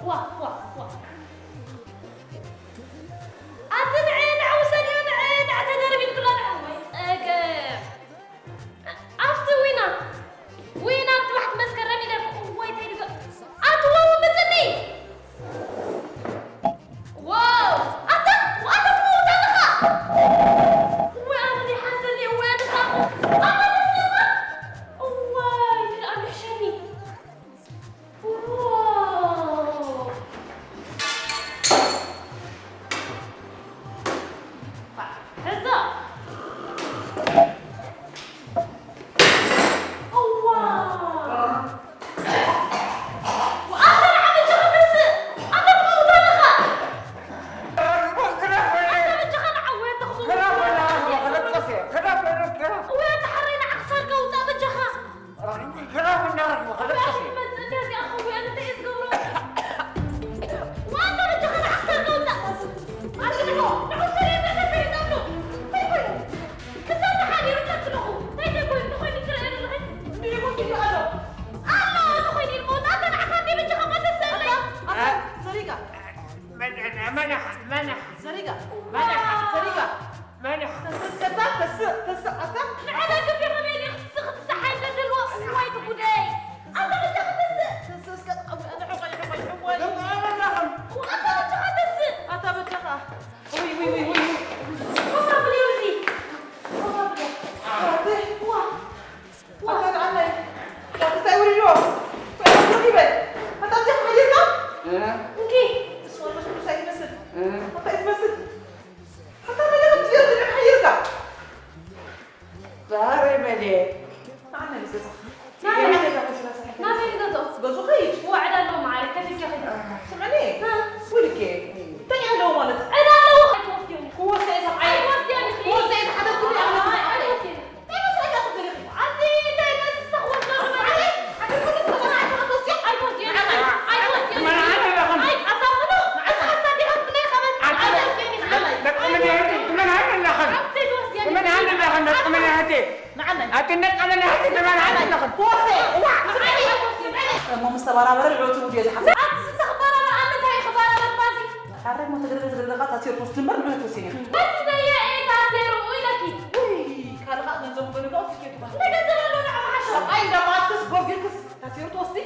ዋ ዋ ዋ ኣቲ ንዐ ንዐ ውሰድዮ ንዐ ንዐ ተደርብ ኢልክሎ ንዐ ወይ ጸገም ኣብቲ ዊና ዊና ኣብቲ ባሕቲ መስከረም ኢለ እዋይ ተይድገ ኣቲ ዋው ምጽኒ ዋው ኣታ ኣታ ትመውት ኣለኻ ወይ ኣነ ሓዘኒ ወይ ኣነ ታኹ ኣታ ተሰማ እዋይ ድኣ ምሕሸኒ እሞ ምስ ተበራበረ ንዕኡ ትብሉ እየ ዝሓስብ። ኣረ እሞ ትግርግር ዝግርግርካ ታሴር ትወስድ እምበር ንዕኡ ኣይትወስድን ኢኺ። ውይ ካልእ ኸኣ ገንዘቡ ገሊኡ ኸኣ ትኬቱ ባህ። ሰብኣይ እንዳማትክስ ጎርጊርክስ ታሴር ትወስዲ?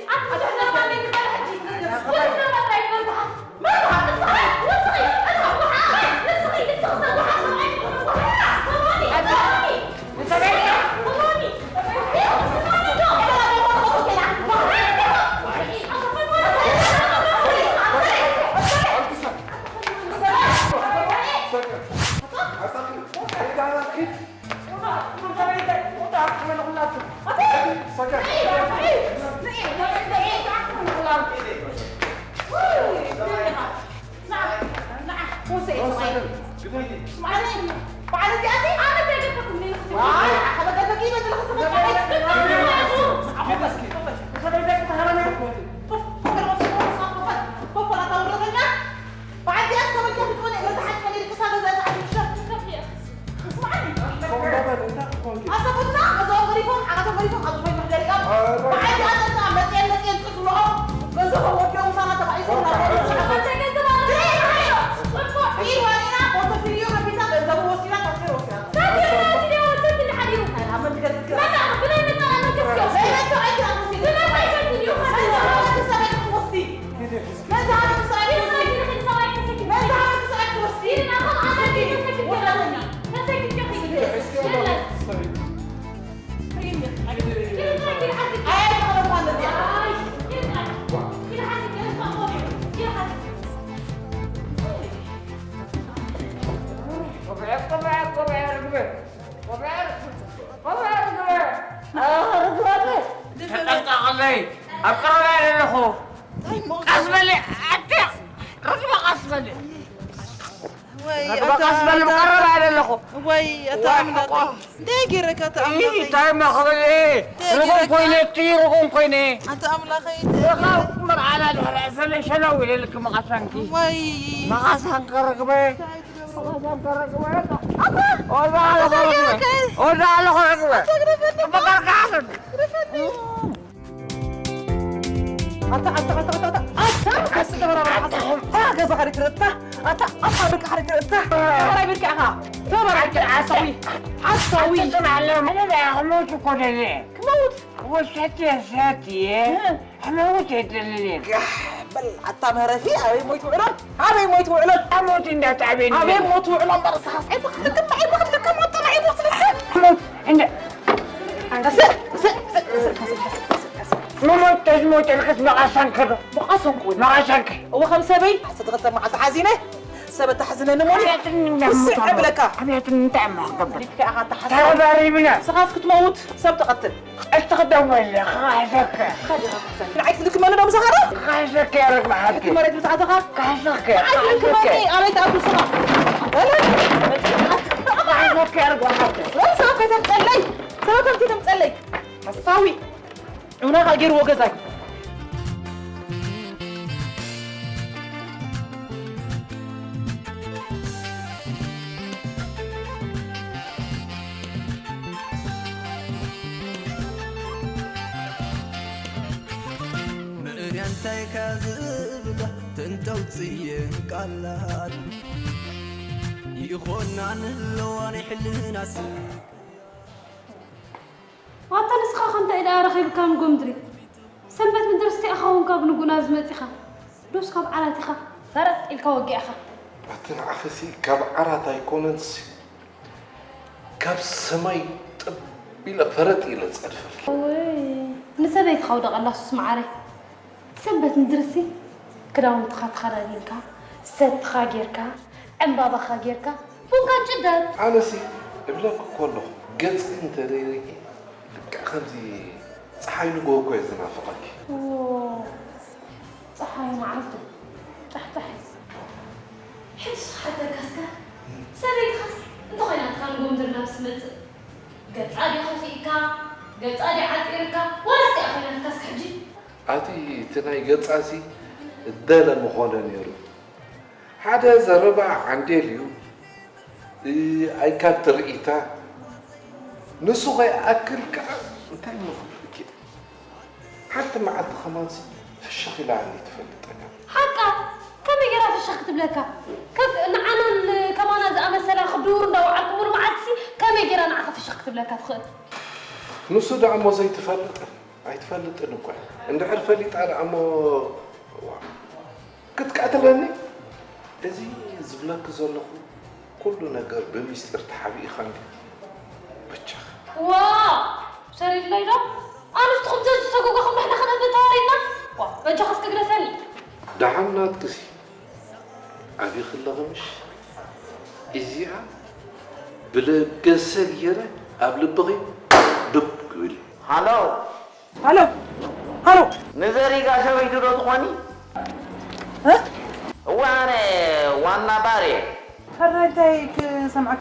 ተጠንቀቐለይ ኣብ ቀረባ ኣለኹ። ቀስ በሊ ኣታ ርግበ ቀስ በሊ ወይ ርግበ ቀስ በሊ ቀረባ ኣለኹ። ወይ ኣታ ኣምላኽ እንታይ ገይረካ ኣታ ኣምላኽ እንታይ ማኸበል ርጉም ኮይነ እቲ ርጉም ኮይነ ኣታ ኣምላኸይ መርዓና ድሕሪ ዕሰለ ሸለው ኢለልክ መቓሳንኪ ወይ መቓሳንኪ ርግበ መቓሳንኪ ርግበ ወዛ ኣለኹ ርግበ ወዛ ኣለኹ ርግበ በቃ ከዓሰን ኣታ ኣታ ኣታ ኣታ ኣታ ኣታ ርታ ኣታ ኣታ ብቃ ሓረግ ርታ ሓራይ ብቃ ኢኻ ተባራክ ዓሳዊ ዓሳዊ ኣትጽናለ መለዳ ክሞት እኮ ደለ ክመውት ወሰት የሰት እየ ሕመውት የደልል ጋሕ በል ኣታ መህረፊ ኣበይ ሞይት ውዕሎን ኣበይ ሞይት ውዕሎን ኣሞት እንዳጣዕቤን ኣበይ ሞት ውዕሎን በርሳኻስ ኣይበኽልክም ኣይበኽልክም ኣታ ኣይበኽልክም ኣሞት እንደ ቀስ ቀስ ቀስ ቀስ ቀስ ቀስ ቀስ መሞት ተዝሞት ልክስ መቓሳን ከዶ መቓሰንኩ እውን መቓሳን ከ እወ ከም ሰበይ ዓሰርተ ክልተ መዓልቲ ሓዚነ ሰብ ኣተሓዝነኒ ሞኒ ክስዕ እብለካ ኣብያትን እንታይ እማ ክገብር ሪትካ ኢኻ ኣተሓዝነ ተረባሪብና ንስኻስ ክትመውት ሰብ ትቐትል ቀልቲ ክደውል ክኻሕሰከ ንዓይ ትልክመኒ ዶ ምሳኻ ዶ ክኻሕሰከ ያረግ መሓትከ መሬት ብዛዕትኻ ክኻሕሰከ ንዓይ ትልክመኒ ኣበይ ትኣቱ ስኻ በለ ክኻሕሰከ ያረግ መሓትከ በል ሰበብ ከይተምፀለይ ሰበብ ከም ከይተምፀለይ ሓሳዊ ዑናኻ ገይርዎ ገዛይ ምእርያ እንታይ ከ ዝብላ ተንተውፅየ ቃላት ይኾና ንህለዋ ናይ ሕልናስ ዋታ ንስኻ ከ እንታይ ደኣ ረኺብካ ምጎምድሪ? ሰንበት ምድርስ ታይ ኢኻ ኾንካ ብንጉ ናብዚ መጺኻ? ዶስ ካብ ዓራት ኢኻ ፈረጥ ኢልካ ወጊእኻ? ኣቲ ንዓኺሲ ካብ ዓራት ኣይኮነንሲ ካብ ሰማይ ጥብ ኢለ ፈረጥ ኢለ ዝጸድፈልኪ። እውይ ንሰበይትኻ ውደቐላ ሱስ መዓረይ። ሰንበት ምድርሲ ክዳውንትኻ ተኸዳዲንካ፣ ሰትኻ ጌርካ፣ ዕምባባኻ ጌርካ፣ ቡንካ ጭደር። ኣነሲ እብለኪ እኮ ኣለኹ ገፅኪ እንተደይ ሪኢ ልክዕ ከምዚ ፀሓይ ንግሆ እኮ እየ ዝናፍቐኪ። እዎ ፀሓይ መዓልቱ ጣሕጣሕ ሕጂ ክሓተካ እስከ ሰበይትኻስ እንተኾይናትካ ንጎምድር ናብ ስመፅእ ገፃ ድዩ ከፊእካ ገፃ ድዩ ዓጢርካ ዋላስ እቲኣ ኮይናትካ እስከ ሕጂ ኣቲ እቲ ናይ ገፃሲ እደለ ምኾነ ነይሩ ሓደ ዘረባ ዓንዴል እዩ ኣይካብ ትርኢታ ንሱ ከይኣክል ከዓ እንታይ ምኽብርኪ ሓንቲ መዓልቲ ከማንሲ ፍሽኽ ኢላ ኣኒ ትፈልጠና ሓቃ ከመይ ገይራ ፍሽኽ ክትብለካ ከፍ ንዓናን ከማና ዝኣመሰላ ክድውሩ እንዳወዓልኩ ሙሉ መዓልትሲ ከመይ ገይራ ንዓኻ ፍሽኽ ክትብለካ ትኽእል ንሱ ደኣ እሞ ዘይትፈልጥን ኣይትፈልጥን እኳ እንድሕር ፈሊጣ ደኣ እሞ ክትቀትለኒ እዚ ዝብለኪ ዘለኹ ኩሉ ነገር ብሚስጢር ተሓቢእኻ እንዲ በጃኻ። ዋእ ሰሪድለይ ዶ ኣንስትኹም ዘዝሰጎጋኹም ንሕና ክንእምን ተዋሪድና ዋእ በጃኻ እስኪ ግደፈኒ። ደሓን ናትኪሲ ዓቢኺ ኣለኺ ምሽ እዚኣ ብለገሰ ገይረ ኣብ ልብኺ ዱብ ክብል እዩ። ሃሎ ሃሎ ሃሎ ንዘሪጋ ሰበይቱ ዶ ትኾኒ? እወ ኣነ ዋና ባር እየ። ሕራይ እንታይ ክሰምዓካ?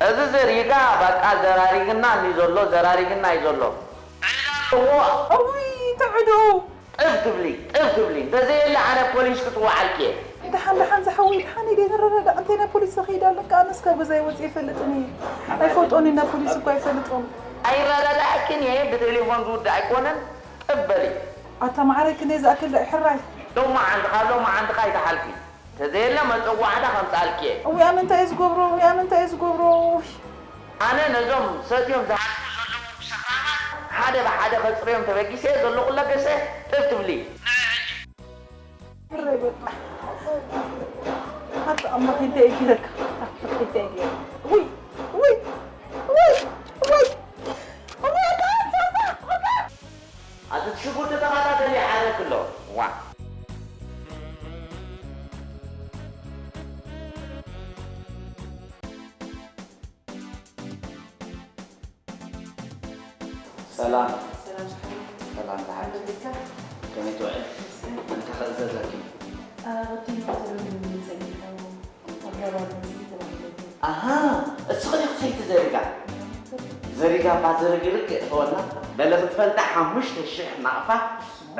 እዚ ዘሪጋ በቃ ዘራሪግና እንድዩ ዘሎ ዘራሪግና እዩ ዘሎ። ዕዳ ኣለዎ። እውይ እንታይ ዕድኡ? ጥብ ትብሊ ጥብ ትብሊ እንተዘየለ ኣነ ፖሊስ ክፅውዓልኪ እየ። ደሓን ደሓን ዝሓወይ ደሓን ኢለ ንረዳዳእ እንተይ ናብ ፖሊስ ዝኸይድ ኣለካ ኣነስ ካብ ገዛይ ወፂአ ኣይፈልጥን እየ ኣይፈልጦን እየ ናብ ፖሊስ እኳ ኣይፈልጦም። ኣይረዳዳእክን እየ ብቴሌፎን ዝውዳእ ኣይኮነን ጥብ በሊ። ኣታ ማዓረይ ክንደይ ዝኣክል ዳኢ ሕራይ። ሎማዓንቲ ካብ ሎማዓንቲ ከይትሓልፊ ተዘየለ መፀዋዕታ ከምፅኣልኪ እየ። እውይ ኣነ እንታይ እየ ዝገብሮ እውይ ኣነ እንታይ እየ ዝገብሮ እውይ። ኣነ ነዞም ሰትዮም ዝሃድሙ ዘለዉ ሰኽራማት ሓደ ብሓደ ከፅርዮም ተበጊሰ ዘለኹ ለገሰ ጥብ ትብሊ። ሕራይ በቃ ኣታ ኣምላኸይ እንታይ እየ ገይረካ ኣምላኸይ እንታይ እየ ገይረ ውይ ውይ ውይ ውይ ውይ ኣታ ኣታ ኣታ ኣታ ኣቲ ሽጉርቲ ተኸታተሊ ይሓረክ ኣሎ ዋ። ሰላም ሰላም ዝሓወይ ሰላም ዝሓወይ ከመይ ትውዕል እንታይ ከእዘዘኪ ኣሃ እስኺ ዲኺ ሰይቲ ዘሪጋ ዘሪጋ እባ ዘረጊ ርግእ ተወላ በለ ክትፈልጣ ሓሙሽተ ሽሕ ናቕፋ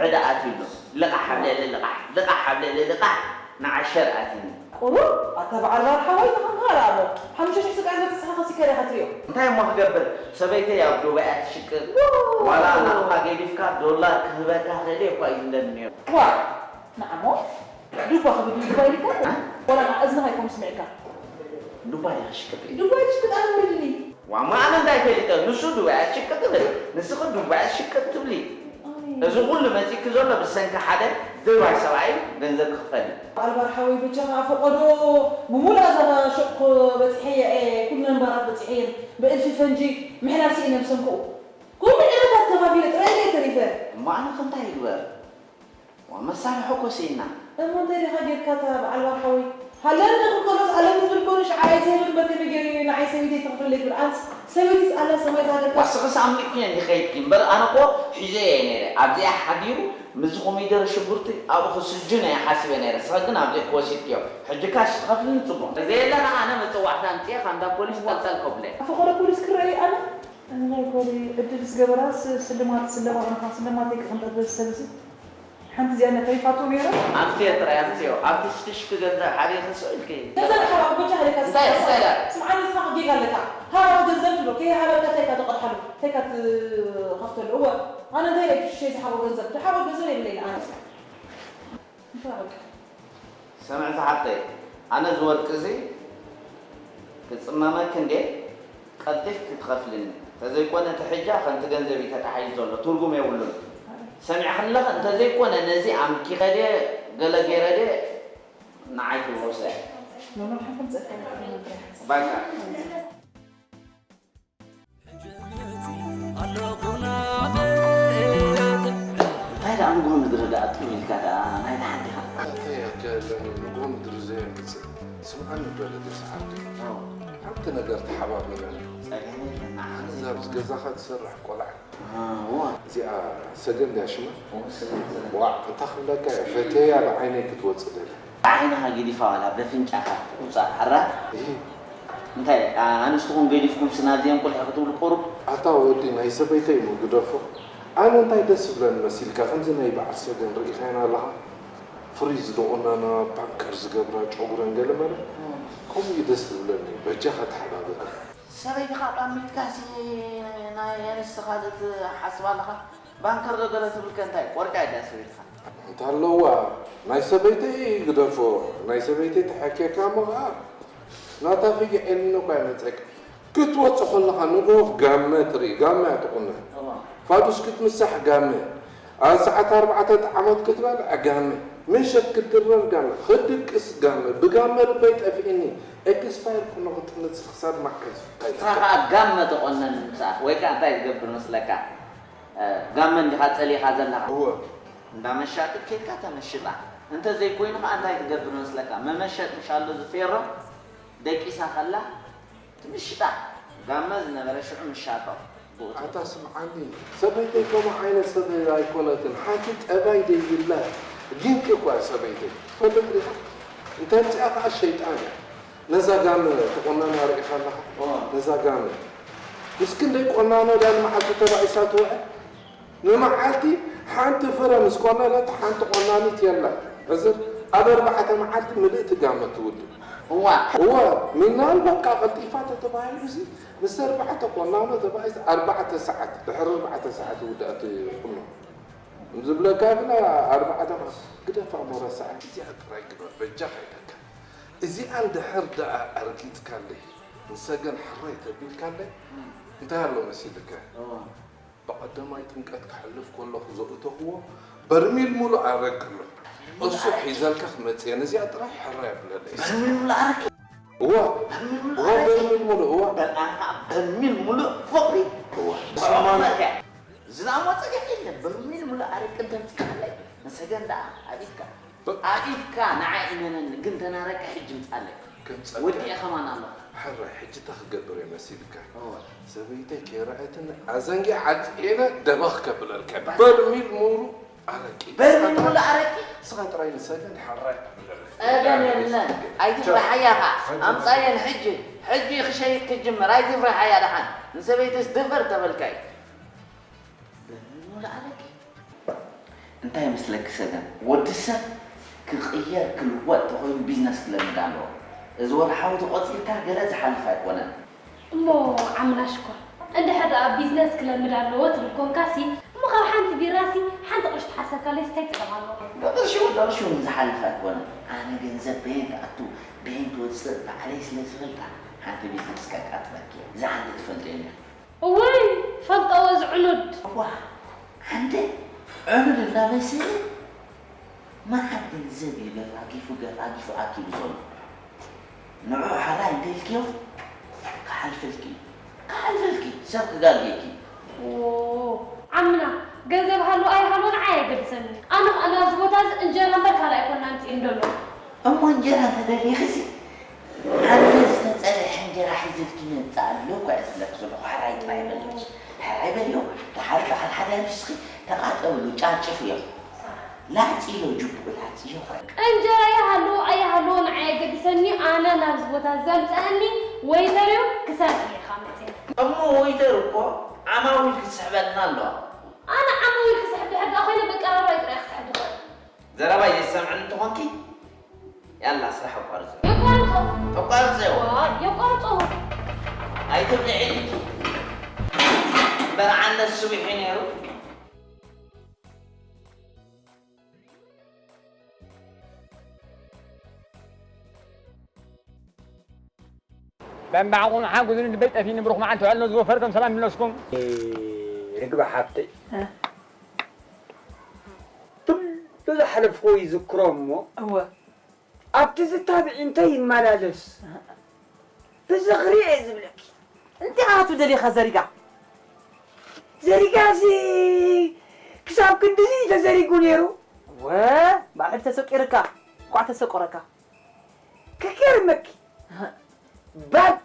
ዕዳ ኣትዩሉ ልቓሕ ኣብ ልዕሊ ልቓሕ ልቓሕ ኣብ ልዕሊ ልቓሕ ንዓሸር ኣትዩኒ ቁሩብ ኣታ በዓል ባር ሓወይ ተኸምካ ደኣ እሞ ሓሙሽተ ሽሕ ስጋዕ እንተተፅሓ ከሲካ ዲኻ ትሪኦ እንታይ እሞ ክገብር ሰበይተይ ኣብ ዱባይ እያ ትሽቅጥ ዋላ ናቕፋ ገዲፍካ ዶላር ክህበካ ክእል እየ እኳ እዩ ዝብለኒ ነይሩ ዋእ ንዓሞ ዱባ ክብል እዩ፣ ዱባ ኢልካ? እ? ወላ እዝንኻ ኣይኮን ስሚዕካ። ዱባ ኢኻ ሽቅጥ ኢሉ። ዱባ ኢሉ ሽቅጥ ኣነ ወሪድኒ። ዋማ ኣነ እንታይ ፈሊጠ? ንሱ ዱባ እያ ሽቅጥ ትብል፣ ንስኺ ዱባ እያ ሽቅጥ ትብሊ። ኣይ። እዚ ኩሉ መጺእኪ ዘሎ ብሰንኪ ሓደ ድርባይ ሰብኣይ ገንዘብ ክኽፈል እዩ። በዓል ባርሓወይ በጃኻ ፈቐዶ ብሙሉእ እዛ ሹቕ በጺሐያ እየ፣ ኩለን ባራት በጺሐየን፣ ብእልፊ ፈንጂ ምሕላፍ ስኢነ ብሰንክኡ። ኩሉ ዕለታት ከፋፊለ ጥራይ እየ ተሪፈ። እሞ ኣነ ከ እንታይ ይግበር? ዋ፣ መሳርሒ እኮ ስኢና። እሞ እንታይ ዲኻ ጌርካ እታ በዓል ባርሓወይ? ሃለኒ ክከሎስ ኣለኒ ዝብል ኮኑ ሽዓ ኣይዝህብን እምበር ከመይ ገይሩ እዩ ንዓይ ሰበይተይ ትኽፍለለይ ክብል? ኣንስ ሰበይትስ ኣላ ሰማይ ዝሃደርካ? ዋስኽስ ኣምሊኩ እየ እንዲኸይድኪ እምበር ኣነ እኮ ሒዘ እየ ነይረ። ኣብዚኣ ሓዲሩ ምስዚ ኮሚደረ ሽጉርቲ ኣብኡ ክስጁን እየ ሓሲበ ነይረ። ንስኺ ግን ኣብዚኣ ክወሲድክዮ። ሕጂ ካሽ ትኸፍልኒ ጽቡቕ። ተዘየለ ኸዓ ኣነ መጸዋዕታ ኣምጺኤ ካብንዳ ፖሊስ ጠልጠል ከብለ። ኣፈኸረ ፖሊስ ክረኣይ ኣነ? እምነይ ኮሪ ዕድል ዝገበራስ ስልማት ስለባ ኾነኻ ስልማተይ ክቕንጠጥ በዚ ሰብዚ ሓንቲ እዚኣ ነታ ይፋትዎ ነይረ። ኣምስዮ ጥራይ ኣምስዮ። ኣብቲ ሽትሽቲ ገንዘብ ሓቢርኪ ስቕ ኢልኪ። ገንዘብ ሓባ ጎጃ ሃለካ እንታይ፣ እንታይ ኢላ? ስምዓኒ ንስኻ ጌጋ ኣለካ። ሃባ ገንዘብ ትብሎ፣ ከይሃበካ እንታይ ኢካ ትቐድሓሉ? እንታይ ኢካ ትኸፍተሉ? እወ፣ ኣነ እንታይ ኢለ ሽሸይ ዝሓቦ ገንዘብ? ዝሓቦ ገንዘብ የብለይን ኣነ። እንታይ በቃ። ስምዒ ዝሓፍተይ፣ ኣነ እዚ ወርቂ እዚ ክጽመመኪ እንድየ፣ ቀልጢፍኪ ክትኸፍልኒ። እንተዘይኮነ እቲ ሕጃ ከምቲ ገንዘብ እዩ ተታሒዙ ዘሎ፣ ትርጉም የብሉን። ሰሚዕክኒ ኣለኺ? እንተዘይኮነ ነዚ ኣምኪኸ ድየ ገለ ገይረ ድየ ንዓይ ትውሰ። ኖኖ፣ ሓንኩም ጸጥታ ባካ። እንታይ ደኣ ንግሆ ምድሪ ደኣ ጥም ኢልካ ደኣ ናይ ደሓን ዲኻ? እንታይ ኣካየለኒ ንግሆ ምድሪ ዘየምጽእ? ስምዓኒ በለ ገዛ ዓዲ። ኣዎ። ሓንቲ ነገር ተሓባበረኒ። ጸገም የለን፣ ንዓኻ ኣዛ ኣብዚ ዘይኮነ። ገዛኻ ትሰርሕ ቆልዓ። ኣዎ። እዚኣ ሰገን ድያ ሽማ? እዎ፣ ሰገን፣ ሰገን። ዋዕ፣ እንታይ ክብለካ እየ፣ ፈትየያ ንዓይነይ ክትወጽእ ደልየ። ዓይንኻ ገዲፋ ዋላ በፍንጫኻ ቁጻ ሓራ። እሂ። እንታይ፣ ኣ-፣ ኣንስትኹም ገዲፍኩም ስናድየን ቁልሕ ክትብሉ ቁሩብ? ኣታ ወዲ ናይ ሰበይተይ እሞ ግደፎ። ኣነ እንታይ ደስ ዝብለኒ መሲልካ፣ ከምዚ ናይ በዓል ሰገን ርኢኻየን ኣለኻ? ፍሪዝ ዝደቑናና፣ ፓንከር ዝገብራ፣ ጨጉረን ገለ መለ። እም። ከምኡ እዩ ደስ ዝብለኒ። በጃኻ ተሓባበረ። ሰበይትኻ ጠሚትካሲ ናይ ኣንስትኻ ዘትሓስብ ኣለኻ? ባንከር ዶ ገለ ትብል ከ እንታይ? ቆርጫ እያ ሰበይትኻ። እንተ ኣለዋ፣ ናይ ሰበይተይ ግደፎ፣ ናይ ሰበይተይ ተሓኬካ እሞ ኸዓ፣ ናታ ፍየ ኤልኖ እኳ እያ መጸካ። ክትወጽእ ከለኻ ንግሆ ጋመ ትርኢ፣ ጋመ እያ ትቑነን። እዋ። ፋዱስ ክትምሳሕ ጋመ፣ ኣብ ሰዓት ኣርባዕተ ጣዕሞት ክትበልዕ ጋመ፣ ምሸት ክትድረር ጋመ፣ ክድቅስ ጋመ፣ ብጋመ ልበይ ጠፊእኒ፣ ኤክስፓየር ቁኖ ክትምጽእ ክሳብ መዓዝ? ንስኻ ከኣ ጋመ ተቖነን ምሳሕ፣ ወይ ከኣ እንታይ ትገብር መስለካ? እ፣ ጋመ እንዲኻ ጸሊኻ ዘለኻ። እወ። እንዳ መሻጢት ኬድካ ተመሽጣ። እንተ ዘይኮይኑ ኸኣ እንታይ ትገብር መስለካ? መመሸጥ ምሽ ኣሎ ዝፌሮ ደቂሳ ኸላ ትምሽጣ። ጋመ ዝነበረ ሽዑ ምሻጦ። ብኡ ኣታ ስምዓኒ፣ ሰበይተይ ከምኡ ዓይነት ሰብ ኣይኮነትን። ሓንቲ ጠባይ ደይብላ ጊንጢ እኳ እያ ሰበይተይ። ትፈልጥ ዲኻ? እንተ ኣምጺኣ ኸኣ ሸይጣን እያ። ነዛ ጋመ ተቖናና ርኢኻ ኣለኻ? እዋ። ነዛ ጋመ። ምስ ክንደይ ቆናኖ ድያ ንመዓልቲ ተባኢሳ ትውዕል? ንመዓልቲ ሓንቲ ፍረ ምስ ቆነነት ሓንቲ ቆናኒት የላ። ሕዝር ኣብ ኣርባዕተ መዓልቲ ምልእቲ ጋመ ትውድእ። እዋ። እዋ፣ ሚናል በቃ ቀልጢፋ ተተባሂሉሲ ምስ ኣርባዕተ ቆናኖ ተባኢሳ ኣርባዕተ ሰዓት፣ ድሕሪ ኣርባዕተ ሰዓት ይውዳእ እቲ ቁኖ። ዝብለካ ግን ኣርባዕተ መዓልቲ ግደፋ እሞ ረስዓ። እዚኣ ጥራይ ግበር በጃኻ ኢለካ። እዚኣ እንድሕር ደኣ ኣርጊጽካለይ ንሰገን ሕራይ ተቢልካለይ እንታይ ኣሎ መሲልካ? እዋ። ብቐዳማይ ጥምቀት ክሓልፍ ከለኹ ዘእተኽዎ በርሚል ሙሉእ ኣረቂ ኣሎ። እሱ ሒዘልካ ክመጽእ እየ። ነዚኣ ጥራይ ሕራይ ኣብለለይ። በርሚል ሙሉእ ኣረቂ? እዋ። በርሚል ሙሉእ እዋ፣ ኣረቂ? በርሚል ሙሉእ፣ እዋ። በርኣኻ በርሚል ሙሉእ ፍቕሪ? እዋ። ብስማን ዝናም ወጸካ? ዝናም ወጸካ የለ። በርሚል ሙሉእ ኣረቂ እንተምጺእካለይ፣ ንሰገን ደኣ ኣብ ኢድካ። ብ- ኣብ ኢድካ ንዓይ እመነኒ፣ ግን ተናረቂ ሕጂ ምጻለይ። ከምጸልካ። ወዲኤ ከማን ኣለኹ። ሕራይ፣ ሕጂ እንታይ ክገብር እየ መሲልካ? እወ። ሰበይተይ ከይረኣየትኒ ኣዘንጊ ዓጽየነ ደበኽ ከብለልካ። ባስ። በርሚል ሙሉ ኣረቂ። በርሚል ሙሉ ኣረቂ? ንስኻ ጥራይ ንሰገን ሕራይ ኣብለለይ። ጸገም የለን። ኣይትፍርሓያ ኸኣ። ኣምጻየን ሕጂ። ሕጂ ክሸይጥ ክጅምር። ኣይትፍርሓያ ደሓን። ንሰበይተይስ ድፈር ተበልካይ። በርሚል ሙሉ ኣረቂ? እንታይ ይመስለኪ ሰገን፣ ወዲ ሰብ ክቕየር ክልወጥ ተኾይኑ ቢዝነስ ክለምድ ኣለዎ። እዚ ወርሓዊ ተቖጺርካ ገለ ዝሓልፍ ኣይኮነን። እሞ ዓምና ሽኮር፣ እንድሕር ደኣ ቢዝነስ ክለምድ ኣለዎ ትብል ኮንካሲ፣ እሞ ካብ ሓንቲ ቢራሲ ሓንቲ ቅርሺ ትሓሰካ ለይስ እንታይ ጥቕም ኣለዎ? ብቕርሺ እውን ብቕርሺ እውን ዝሓልፍ ኣይኮነን። ኣነ ገንዘብ በየን ትኣቱ በየን ትወፅእ ባዕለይ ስለ ዝፈልጣ ሓንቲ ቢዝነስ ከቃጥለኪ እያ። ዝዓንዲ ትፈልጦ የለን። እወይ ፈልጠዎ ዝዕኑድ። እዋ ዓንደ ዕኑድ እንዳመሰለ መዓት ገንዘብ እዩ ገፋጊፉ ገፋጊፉ ኣኪቡ ዘሎ። ንዑ ሓራይ እንተልክዮ ክሓልፈልኪ እዩ። ክሓልፈልኪ ሰብ ክጋግየኪ እዩ። ዓምና ገንዘብ ሃሎ ኣይሃሎ ንዓይ ኣይገድሰኒ። ኣነ ኸኣ ናብዚ ቦታ እዚ እንጀራ እምበር ካልእ ኣይኮናን ትእንዶ ኣለኹ። እሞ እንጀራ እንተደሊኺሲ ኣነ ዝተጸርሐ እንጀራ ሒዘልኪ ይመጽእ ኣለኹ እኮ እየ ዝብለኪ ዘለኹ። ሕራይ ጥራይ በልዮ። ሕራይ በልዮ። ደሓር በዓል ሓዳር ምስኺ ተቓጠብሉ ጫጭፍዮ። ላጽዮ ጅቡኡ ላጽዮ ኾነ። እንጀራ ይሃልዎ ኣይሃልዎ ንዓይ ኣይገድሰኒ፣ ኣነ ናብዚ ቦታ ዘምጸአኒ ወይተር እዩ፣ ክሰርሕ እየ ካብ መጺአ። እሞ ወይተር እኮ ዓማዊል ክትስሕበልና ኣለዋ። ኣነ ዓማዊል ክስሕብ ድሕር ደኣ ኮይነ ብቀረባይ ጥራይ ክስሕብ ዝኽእል። ዘረባይ ዘይትሰምዕኒ እንተኾንኪ ያላ ስራሕ ኣቋርጽዮ። የቋርጾ። ተቋርጽዮ። ዋይ የቋርጾ። ኣይትብልዒ ኢልኪ እምበር ዓነት ስዊሑ ነይሩ። በምባዕኹም ሓጉዝን ልበይ ጠፊኒ ብሩኽ መዓልቲ ውዕል ነው ዝወፈር ከም ሰላም ይብለስኩም። ርግበ ሓብተይ እ። ኩሉ ዝሓለፍኩዎ ይዝክሮ እሞ እወ። ኣብቲ ዝታብዒ እንታይ ይመላለስ ብዝኽሪ እየ ዝብለኪ። እንታይ ኣቱ ደሊኻ ዘሪጋ? ዘሪጋሲ ክሳብ ክንድዚ ተዘሪጉ ነይሩ። ወ ባዕል ተሰቂርካ ኳዕ ተሰቆረካ። ክገርመኪ ባድ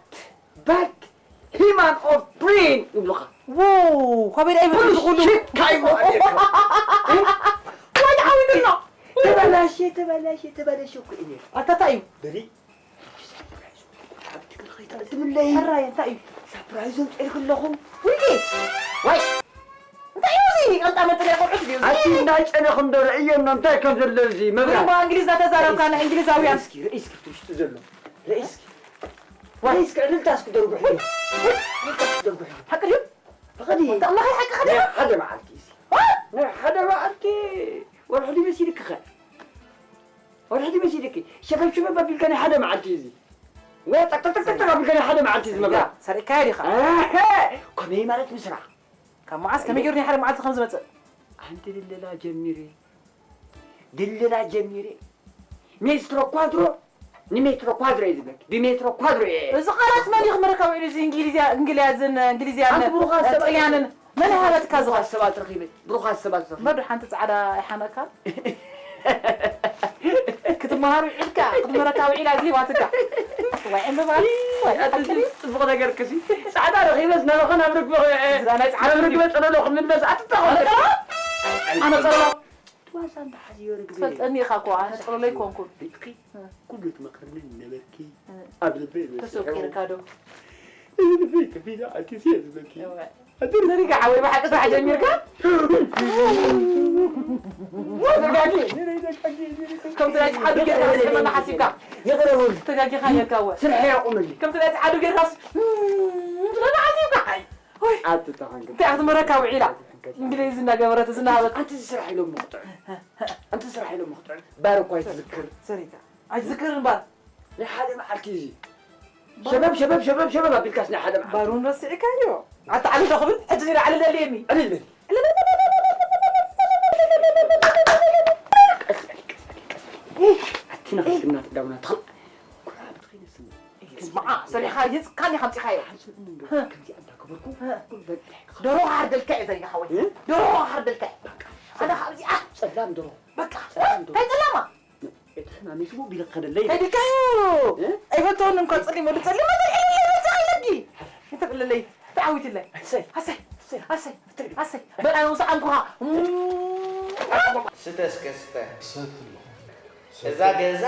ባድ ሂማን ኦፍ ብሬን ይብሉኻ። ው ካበይ ደኣ ይመጽእ ኩሉ? ሽካ ይወሃብ ነይርካ። ወይ ተዓዊቱና። ተበላሸ ተበላሸ ተበላሸ እኮ እዩ ነይሩ። ኣታ እንታይ እዩ? በሊ ሓብቲ ግን ኸይትኣልምለይ። ሕራይ እንታይ እዩ? ሳፕራይዝ ኣምፅኤልኪ ኣለኹ። ውይ ወይ እንታይ እዩ እዚ? ቀልጣ መጥሪያ ቆልዑት ድዩ እዚ? ኣቲ እንዳጨነኹም ዶ ርእዮም ነው እንታይ ከም ዘሎ እዚ መብራት? ግርማ እንግሊዝ እናተዛረብካ ንእንግሊዛውያን። ርእስኪ ርእስኪ ትውሽጡ ዘሎ ርእስኪ ርእስኪ ዕልልታ እስኪ ደርጉሕዮ። ዕልልታ እስኪ ደርጉሕዮ። ሓቂ ድዩ? ብኸዲ ወዲ ኣምላኸይ ሓቂ ኸዲ ናይ ሓደ መዓልቲ እዚ ናይ ሓደ መዓልቲ ወርሒ ድዩ መሲልኪ ኸ? ወርሒ ድዩ መሲልኪ? ሸበብ ሸበብ ኣቢልካ ናይ ሓደ መዓልቲ እዚ ወይ ጠቅጠቅጠቅጠቅ ኣቢልካ ናይ ሓደ መዓልቲ እዚ መብራት ሰሪቅካዮ ዲኻ? ኣሀ! ከመይ ማለት ምስራሕ? ካብ መዓስ ከመይ ገይሩ ናይ ሓደ መዓልቲ ከም ዝመጽእ? ኣንቲ ድለላ ጀሚረ ድለላ ጀሚረ ሜስትሮ ኳድሮ ንሜትሮ ኳድሮ እየ ዝብለኪ። ብሜትሮ ኳድሮ እየ። እዚ ቃላት መን እዩ ክምርካ ውዒሉ? እዚ እንግሊዝያ-፣ እንግሊዝን፣ እንግሊዝያን፣ ኣንቲ ብሩኻት ሰባት ጥልያንን መን ሃበትካ እዚ ብሩኻት ቃል? ሰባት ረኺበ፣ ብሩኻት ሰባት ረኺበ። መዱ ሓንቲ ጻዕዳ ይሓነካ? ክትመሃር ውዒልካ፣ ክትምህረካ ውዒላ እዚ ሂባትካ። ዋይ ዕምበባ፣ ዋይ ኣቲ ሓቂ ድዩ? ጽቡቕ ነገር ክሲ ጻዕዳ ረኺበስ ናባኸ ናብ ርግበ፣ ዝዳ ናይ ጻዕዳ ናብ ርግበ ጸለሎ ክንምለስ ኣቲ ተኸለ። ኣነ ጸለሎ? ዋዛ እንተሓዝዮ ርግበ። ትፈልጠኒ ኢኻ እኮ፣ ኣነ ጸለሎ ኣይኮንኩን። ሪእኺ? እ። ኩሉ ትመኽርኒ ነበርኪ። እ። ኣብ ልበይ በሲሑ። ተሰቂርካ ዶ? እዚ ልበይ ከፊለ ኣትዩ እየ ዝበልኪ። እወ። ኣቲ ዘሪጋ ሓወይ ብሓቂ ስራሕ ጀሚርካ? ዋ፣ ተጋጊ። ከምቲ ናይ ጸዓዱ ጌርካ ስሕመና ሓሲብካ። ይቕረ በሉ። ተጋጊኻ ኔርካ እወ። ስራሕ የቑመኒ። ከምቲ ናይ ጸዓዱ ጌርካስ፣ እም፣ ትብለና ሓሲብካ። ኣይ። ወይ። ኣቲ ተኾንክ። እንታይ ክትምህረካ ውዒላ? እንግሊዝ እናገበረት፣ እዚ እናሃበት። ኣንቲ ስራሕ ኢሎም ምኽጥዑ። ኣንቲ ስራሕ ኢሎም ምኽጥዑ። ባር እኳ ኣይትዝክር። ሰሪታ። ኣይትዝክርን ባር። ናይ ሓደ መዓልቲ እዚ። ባር- ሸበብ፣ ሸበብ፣ ሸበብ፣ ሸበብ ኣቢልካስ ናይ ሓደ መዓልቲ። ባሩን ረሲዕካዮ? ኣታ ዓሊ ዶ ክብል? ሕጂ ዚና ዓሊ ለልየኒ። ዕልል በል። ቀስ በል፣ ቀስ በል፣ ቀስ በል። ኣቲ ናትክና ትዳውና ትኽል። ኩራብ ትኽእል ስም። ስማዓ፣ ሰሪሓ የጽካን ኢኻ ኣምጺኻዮ። ሓንሱን እንዶ ህ። ከምዚ ኣንዳ ገበርኩ፣ ህ። ጉልበት ደርሆ ክሓርደልካ እየ ዘሪጋ ሓወይ። እ? ደርሆ ክሓርደልካ እየ። በቃ። ኣነ ካብ እዚኣ ጸላም ደርሆ። በቃ። ጸላም ደርሆ። እንታይ ጸላማ? እቲ ሕማም ይስቡ ቢለ ከደለይ። ከይድካዩ። እ? ኣይፈተውን እንኳ ጸሊም ወዲ ጸሊም ወዲ ኢለጊ። እንተ ብለለይ ተዓዊትለይ። ኣሰይ። ኣሰይ። ኣሰይ። ኣሰይ። ኣሰይ። በል ኣነ ውሳዓንኩኻ። ስተ እስከ ስተ። ሰትሎ። እዛ ገዛ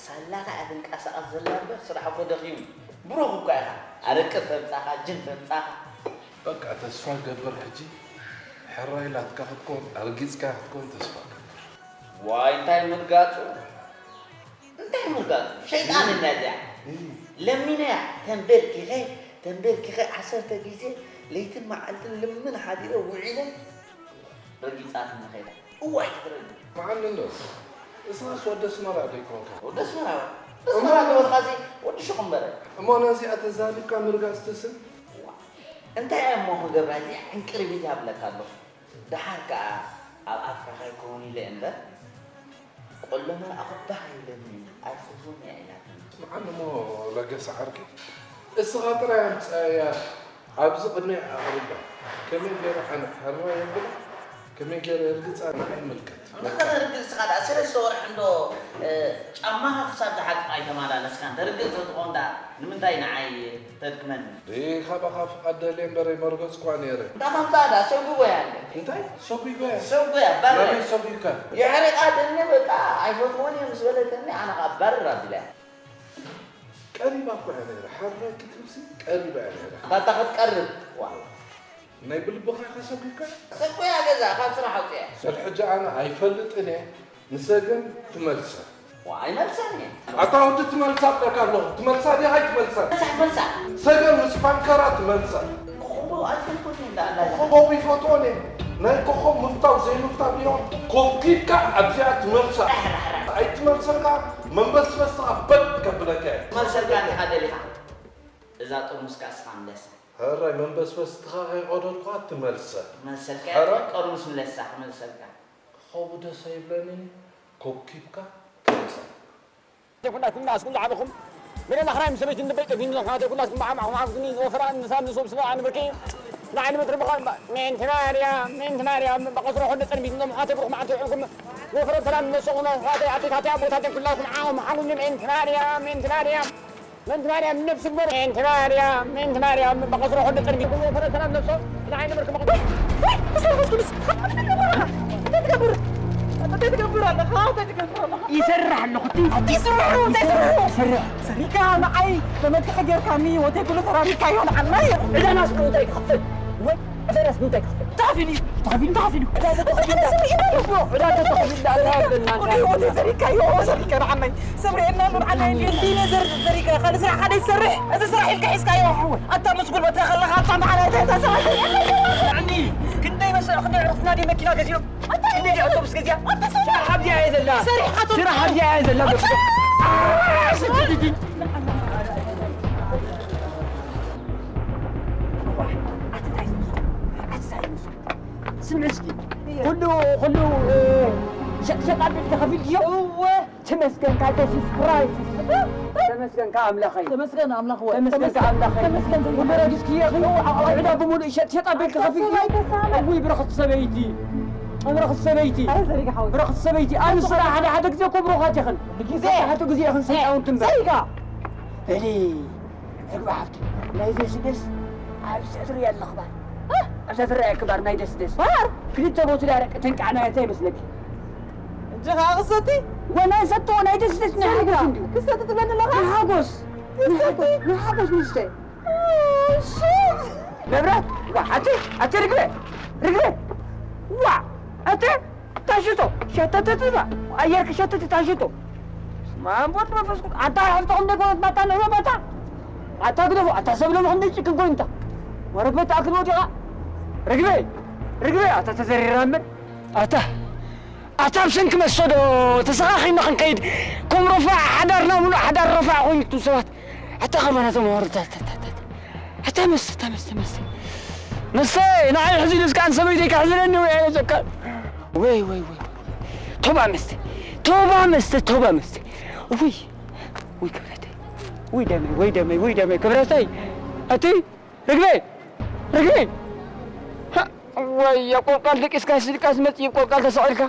ሳላኻ እያ ትንቀሳቐስ ዘላ እምበር ስራሕ እኮ ደኺሙ። ብሩኽ እኳ ኢኻ። ኣረቂ ተምጻኻ፣ ጅን ተምጻኻ። በቃ ተስፋ ገብር ሕጂ ሕራይ ኢላትካ ክትኮን፣ ኣርጊጽካ ክትኮን ተስፋ ገብር። ዋይ እንታይ ምርጋጹ? እንታይ ምርጋጹ? ሸይጣን እና እዚኣ። እም። ለሚነያ ተንበርኪኸ፣ ተንበርኪኸ ዓሰርተ ግዜ ለይትን መዓልትን ልምን ሓዲረ ውዒለ። ረጊጻትኒ ከይዳ። እዋይ ክትረግጽ። መዓልንዶ? እስኻስ ወዲ ኣስመራ ዶ ኣይኮንካ? ወዲ ኣስመራ። ኣስመራ ተበልካሲ ወዲ ሹቕ እምበረ። እሞ ነዚኣ ተዛሪብካ ምርጋጽ ትስን? እዋ፣ እንታይ እየ እሞ ክገብራ እዚኣ ዕንቅርቢት ኣብለካ ኣለኹ። ደሓር ከኣ ኣብ ኣፍካ ከይከውን ኢለ እምበር። ቆሎ መርዓ እኮ ባህ ይብለኒ ኣይፈትዎን እያ ኢላትኒ። ንዓን እሞ ለገሰ ዓርከይ እስኻ ጥራይ ኣምጽኣያ ኣብዚ ቅድመይ ኣቕርባ ከመይ ገይረ ኣነ ሕራይ የብላ ከመይ ገይረ እርግጻ ንዓይ ይምልከት። እንተ ርግጽ እስኻ ደኣ ሰለስተ ወርሒ እንዶ ጫማኻ ክሳብ ዝሓጥቕ ኣይተመላለስካን። ርግጽ ተትኾን ደኣ ንምንታይ ንዓይ ተድክመኒ። ዲ ካባኻ ፍቓድ ደልየ እምበር ኣይመርገጽኳ ነይረ። እንዳ ከምታ ዳ ሰጉጎያ እንደ። እንታይ? ሰጒጎያ? ሰጉጎያ ባለ። ናበይ ሰጒካ? የሕርቃትኒ በቃ ኣይፈትዎን እየ ምስ በለተኒ ኣነ ኸዓ ባርር ኣቢለያ። ቀሪባ እኮ እያ ነይራ። ሓራይ ክትብልሲ ቀሪባ እያ ነይራ። ባታ ክትቀርብ። ዋ። ናይ ብልብኻ ኢኻ ሰጒካ? ሰጉያ ገዛ ካብ ስራሕ ኣውፅያ። ሰል ሕጂ ኣነ ኣይፈልጥን እየ። ንሰገን ትመልሳ። ኣይመልሳን እየ። ኣታ ወዲ ትመልሳ እብለካ ኣለኹ። ትመልሳ ዲኻ ኣይትመልሳን? መልሳ መልሳ። ሰገን ምስ ፓንከራ ትመልሳ። ኮኾቦ ኣይፈልኮን እየ እንዳ ኣላ። ኮኾብ ይፈትዎን እየ። ናይ ኮኾብ ምፍታው ዘይምፍታው ዲሆን ኮብኪብካ ኣብዚኣ ትመልሳ። ኣይትመልሰን ከኣ መንበስበስትኻ በጥ ከብለካ እየ። ክመልሰልካ እንዲኻ ደሊኻ እዛ ጥርሙስካ እስኻ ምለሳ። ሕራይ መንበስበስትኻ ከይቐደድኩኻ ትመልሳ። ክመልሰልካ እየ። ሕራይ? ጥርሙስ ምለሳ ክመልሰልካ። ኸቡ ደስ ኣይብለንን ኮብኪብካ ተምፀ። ኩላትኩም መዓስ ኩሉ ዓበኹም መለና ክራይ ምስ ሰበይትን ንበይ ጠፊኒ ዞም ሓወተይ ኩላትኩም ብዓማኹም ሓፍትኒ ዝወፈራ ንሳ ንሶም ስለ ኣንብርኪ ንዓይኒ ምድሪ ብኻ ምእንቲ ማርያም ምእንቲ ማርያም በቐስሮ ኾነ ጸንቢት ዞም ሓወተይ ብሩኽ መዓልቲ ይውዕልኩም ወፈረ ሰላም ንነስኹም ኣሕዋተይ ኣዴታተይ ኣቦታተይ ኩላትኩም ዓኹም ሓኹምኒ ምእንቲ ማርያም ምእንቲ ማርያም ምእንቲ ማርያም ነብሲ ግበር ምእንቲ ማርያም ምእንቲ ማርያም በቐስሮ ኾነ ጸንቢት ወፈረ ሰላም ነሶ ንዓይኒ ምድሪ ብኻ ወይ ወይ እስር በስኪ ምስ እንታይ ትገብር እንታይ ትገብር ኣለኻ እንታይ ትገብር ኣለኻ ይሰርሕ ኣለኹ እቲ ይሰርሕ እንታይ ይሰርሕ ይሰርሕ ሰሪካ ንዓይ በመልክዕ ጌርካኒ ወተይ ኩሉ ሰራሪካዮ ንዓናይ ዕዳናስ እንታይ ክኽፍል ወይ ዕዳናስ እንታይ ክኽፍል ተኸፊሉ ተኸፊሉ ተኸፊሉ ዕዳ ተኸፊሉ ዕዳ ተኸፊሉ ዕዳ ተኸፊሉ ዕዳ ተኸፊሉ ዕዳ ተኸፊሉ ወተይ ሰሪካዮ ሰሪካ ንዓናይ ሰብርኤና ኑር ዓናይ እንዲነ ዘር ዘሪካ ካልእ ስራሕ ሓደ ይሰርሕ እዚ ስራሕ ኢልካ ሒዝካዮ ኣታ ምስ ጉልበትካ ከለኻ ኣታ ንዓናይ እንታይ ተሰርሕ ዓኒ ክንደይ መሰ ክንደይ ዕርፍትና ዲ መኪና ገዚኦም ስራሕ ኣብዚኣ እየ ዘላ ስራሕ ኣብዚኣ እየ ዘላ ስምዒ እስኪ ኩሉ ኩሉ ሸጥሸጥ ኣቢልኪ ከፊልክዮ እወ ተመስገንካ Jesus Christ ተመስገንካ ኣምላኸይ ተመስገን ኣምላኽ ወይ ተመስገንካ ኣምላኸይ ተመስገን ኩሉ ረጊዝክዮ ዕዳ ብምሉእ ሸጥሸጥ ኣቢልኪ ከፊልክዮ እውይ ብርኽቲ ሰበይቲ ብርኽቲ ሰበይቲ ብርኽቲ ሰበይቲ ኣንስና ሓደ ሓደ ግዜ እኮ ብሩኻት ኢኽን ግዜ ሓቲ ግዜ ኢኽን ሰይጣውንቲ እምበር በሊ ርግቢ ሓፍቲ ናይ ደስደስ ኣብዚ ትሪኦ ኣለኽባ እዛ ትረኣየ ክባር ናይ ደስደስ ባር ክልተ ቦቱ ዳረቅ ተንቃዕና እንታይ ይመስለኪ እጂ ከዓ ክሰቲ ወናይ ሰቶ ናይ ደስደስ ናይ ሓጎስ እንዲዩ ክሰቲ ትብለኒ ኣለኻ ናይ ሓጎስ ናይ ሓጎስ ምስተ መብራት ዋ ኣቲ ኣቲ ርግበ ርግበ ዋ ኣቲ ታሽቶ ሸተተትታ ኣየር ክሸተት ታሽቶ ማንቦት መንፈስ ኣታ ሓፍተኹም ደኮነት ማታ ንዕበ ማታ ኣታ ግደፉ ኣታ ሰብ ለምኹም ደይ ጭክን ኮይኑ እንታ ወረበት ኣክል ወዲቓ ርግበ ርግበ ኣታ ተዘሪራ እምበር ኣታ ኣታ ኣብ ሰንኪ መሶ ዶ ተሰኻኺና ክንከይድ ከም ረፋዕ ሓዳርና ሙሉእ ሓዳር ረፋዕ ኮይኑ እቱም ሰባት ኣታ ኸማና ተማሃሩ ኣታ መስተ ኣታ መስተ መስተ መስተ ንዓይ ሕዚ ንስካን ሰበይተይ ከሕዝነኒ ወይ ኣይነዘካ ወይ ወይ ወይ ቶባ መስተ ቶባ መስተ ቶባ መስተ ወይ ወይ ክብረተይ ወይ ደመይ ወይ ደመይ ወይ ደመይ ክብረተይ እቲ ርግበይ ርግበይ ወይ ቆልቃል ደቂስካ ስልቃስ መፅእ ቆልቃል ተሰቂልካ